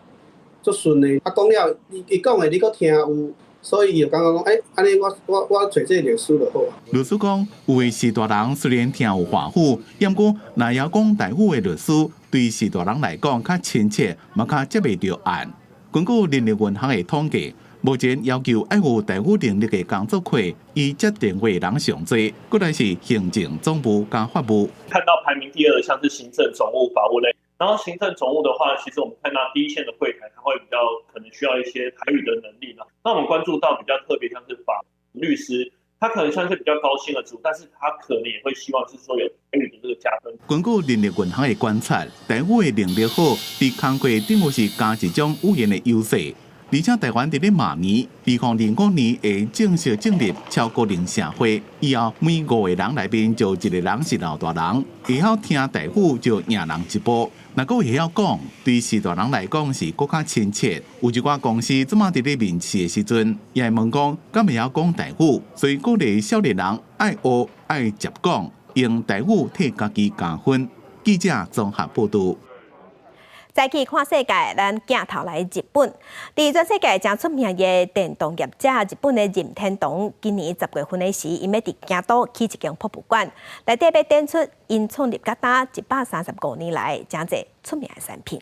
足順的。啊，講了，伊伊講的你閣聽有，所以伊就感覺講，按呢我我我揣這個律師就好。律師講，有的序大人雖然聽有華語，毋過若會曉講台語的律師，對序大人來講較親切，嘛較接會著案。根據人力銀行的統計，目前要求愛有台語能力的工作課，以接電話人上濟，閣來是行政總務佮法務。看到排名第二的，像是行政總務、法務類。然後行政總務的話，其實我們看到第一線的櫃檯，它會比較可能需要一些台語的能力啦。那我們關注到比較特別，像是法律師，他可能算是比較高薪的職務，但是他可能也會希望是說有台語的這個加分。根據人力銀行的觀察，台語的能力好，佇工課等於是加一種語言的優勢。而且台灣佇咧馬年，2025年會正式進入超高齡社會，以後每五個人內面就一個人是老大人，會曉聽台語就贏人一步。若閣會曉講，對序大人來講是閣較親切。有一寡公司這馬佇咧面試的時陣，也會問講，敢會曉講台語，所以鼓勵少年人愛學愛捷講，用台語替家己加分。記者綜合報導。再去看世界，咱鏡頭來日本。佇全世界誠出名的電動業者，日本的任天堂，今年10月份的時，𪜶欲佇京都起一間博物館，內底欲展出𪜶創立到今135年來誠濟出名的產品。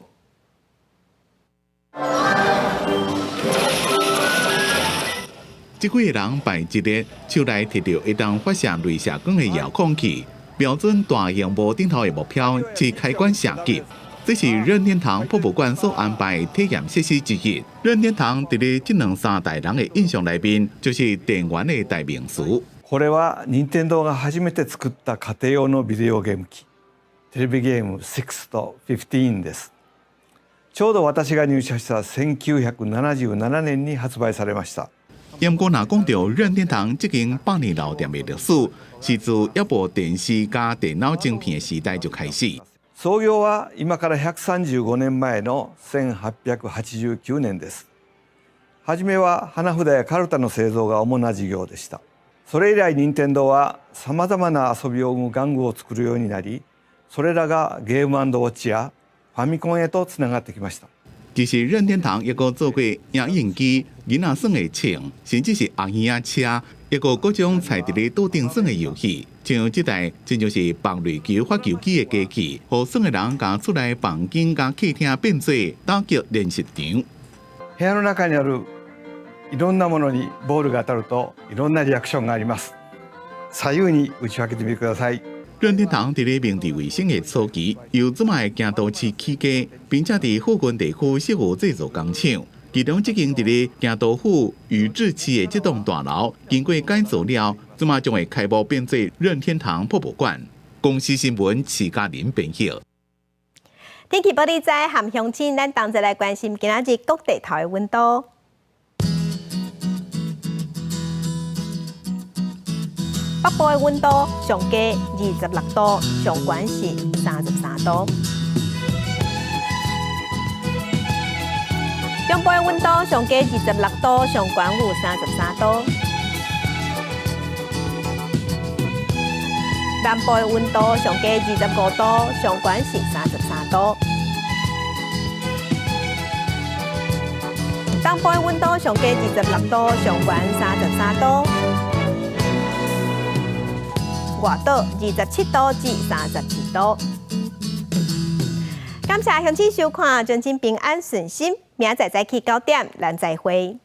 這幾個人排一列，手內提著會當發射鐳射光的遙控器，標準大螢幕頂頭的目標是開關射擊。這是任天堂博物館所安排體驗設施之一。任天堂佇咧這兩三代人的印象內面，就是電玩的代名詞。これは任天堂が初めて作った家庭用のビデオゲーム機、テレビゲーム6と15です。ちょうど私が入社した1977年に発売されました。毋過，若講著任天堂這間百年老店的歷史，是自猶無電視佮電腦晶片的時代就開始。創業は今から135年前の1889年です。初めは花札やカルタの製造が主な事業でした。それ以来任天堂はさまざまな遊びを生む玩具を作るようになり、それらがゲームウォッチやファミコンへとつながってきました。其實任天堂猶閣做過影印機、囡仔耍的槍，甚至是紅耳仔車，猶閣各種踩佇咧桌頂耍的遊戲。像這台真像是棒壘球發球機的機器，予耍的人共厝內房間佮客廳變做打擊練習場。部屋の中にあるいろんなものにボールが当たるといろんなリアクションがあります。左右に打ち分けてみてください。任天堂佇咧明治維新的初期，由這馬的京都市起家，並且佇富郡地區設有製造工廠。其中這間佇咧京都府宇治市的這棟大樓，經過改造了，這馬將會開幕變做任天堂博物館。公視新聞徐嘉玲編譯。天氣報你知，含鄉親，咱同齊來關心今仔日各地頭的溫度。北部的溫度上低26度，上懸是33度。中部的溫度上低26度，上懸有33度。南部的溫度上低25度，上懸是33度。東部的溫度上低26度，上懸33度。外島27度至32度。感謝鄉親收看，祝恁平安順心，明仔載早起9點，咱再會。